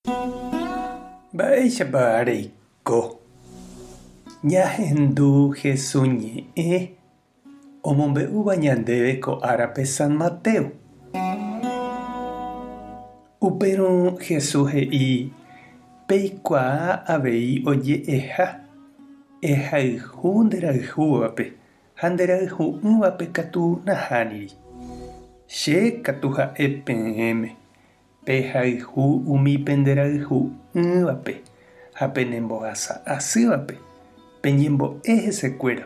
Mba'éichapa reiko? Ñahendu Hesu ñe'ẽ omombe'úva ñandéve ko árape San Mateo. Upérõ Jesús he'i, Peikuaa avei oje'eha, Ehayhu nderayhúvape ha nderayhu'ỹvape katu nahániri. Che katu ha'e peẽme, Pehayhu umi penderayhu'ỹvape ha penembohasa asývape, peñembo'e hesekuéra.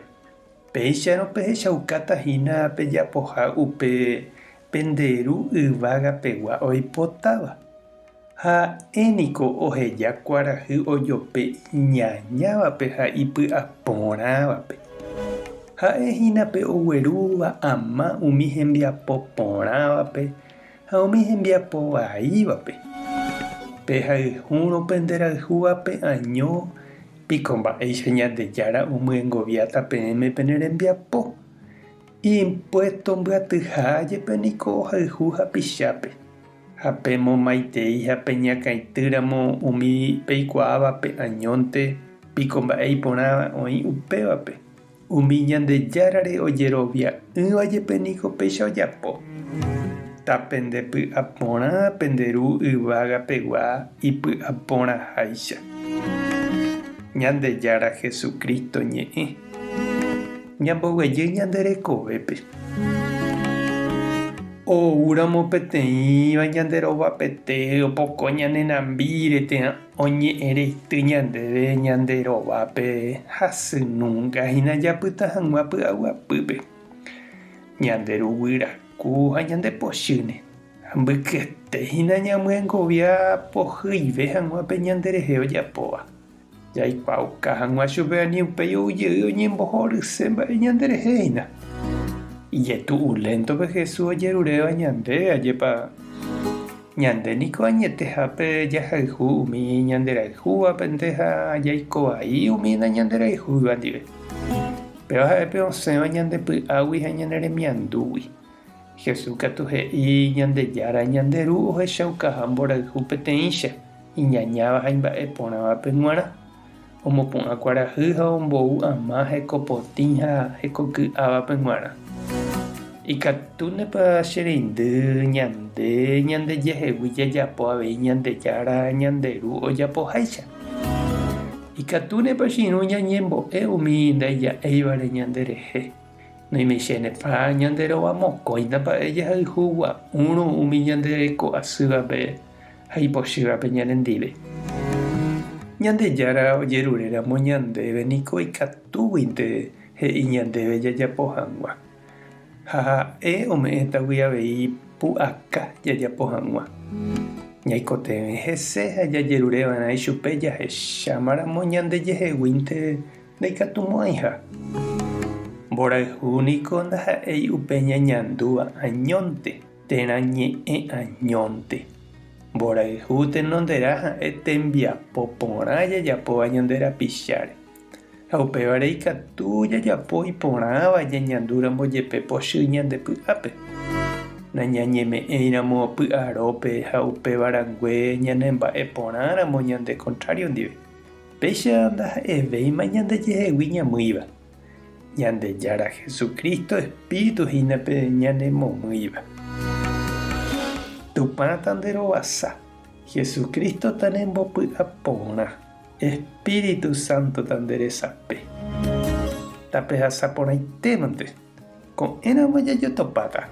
Péicharõ pehechaukáta hína pejapoha upe pende Ru yvágapegua oipotáva. Ha'e niko oheja kuarahy ojope iñañávape ha ipy'aporãvape. Ha'e hína pe oguerúva ama umi hembiapo porãvape Ha umi hembiapo vaívape, pehayhúrõ penderayhúvape año, piko mba'éicha Ñandejára omyengoviáta peẽme pene rembiapo? Impuésto mbyatyha jepe niko ohayhu hapichápe, ha pemomaitei ha peñakãitýramo umi peikuaávape añónte, piko mba'e iporãva oĩ upévape? Umi Ñandejárare ojerovia'ỹva jepe niko péicha ojapo. Tapendepy'aporã pende Ru yvága pegua ipy'aporãháicha. Ñandejára Jesucristo ñe'ẽ. Ñamboguejy ñande rekovépe. Oúramo peteĩva ñande rovapete opoko ñane nambíre térã Oñe'ẽ reity ñandéve ñande rovápe hasy nunga hína japyta hag̃ua py'aguapýpe. Ñande ruguy raku ha ñande pochýne, ha mbykyete hína ñamyengovia pohyive hag̃ua pe ñanderehe ojapóva. Jaikuaauka hag̃ua chupe ani upéi ou jey oñembohoryse mba'e ñanderehe hína. Ijetu'u léntope Jesús ojeruréva ñandéve ajépa. Ñande niko añetehápe jahayhu umi ñanderayhúvapente ha jaiko vai umi nañanderayhúiva ndive. Péva ha'e pe osẽva ñande py'águi ha ñane remiandúgui. Jesús katu he'i Ñandejára ñande Ru ohechaukaha mborayhu peteĩcha, iñañáva ha imba'eporãvape g̃uarã. Omopu'ã kuarahy ha ombou ama hekopotĩ ha hekoky'ávape g̃uarã. Ikatúnepa che reindy ñande ñandejehegui jajapo avei Ñandejára ñande Ru ojapoháicha? Ikatúnepa che irũ ñañembo'e umi ndaija'éivare ñanderehe? Noimeichénepa ñande rova mokõita mba'e jahayhu gua'úrõ umi ñande reko asývape ha ipochývape ñanendive. Ñandejára ojeruréramo ñandéve niko ikatúguinte he'i ñandéve jajapo hag̃ua, ha ha'e ome'ẽtagui avei pu'aka jajapo hag̃ua. Ñaikotevẽ hese ha jajerureva'erã ichupe jahechámaramo ñandejeheguínte ndaikatumo'ãiha. Mborayhu niko ndaha'éi upe ñañandúva añónte. Térã ñe'ẽ añónte. Mborayhu tenonderã ha'e tembiapo porã jajapóva ñande rapicháre. Ha upévare ikatu jajapo iporãva ñañandúramo jepe pochy ñande py'ápe. Nañañeme'ẽiramo py'arópe ha upéva rangue ñanemba'e porãramo ñande kontrário ndive. Péicha ndaha'evéima ñandejehegui ñamýiva. Ñandejára Jesucristo Espíritu hína pe ñanemomýiva. Tupã tanderovasa, Jesucristo tanembopy'aporã, Espíritu Santo tanderesape. Tapehasa porãitémante, ko'ẽramo jajotopáta.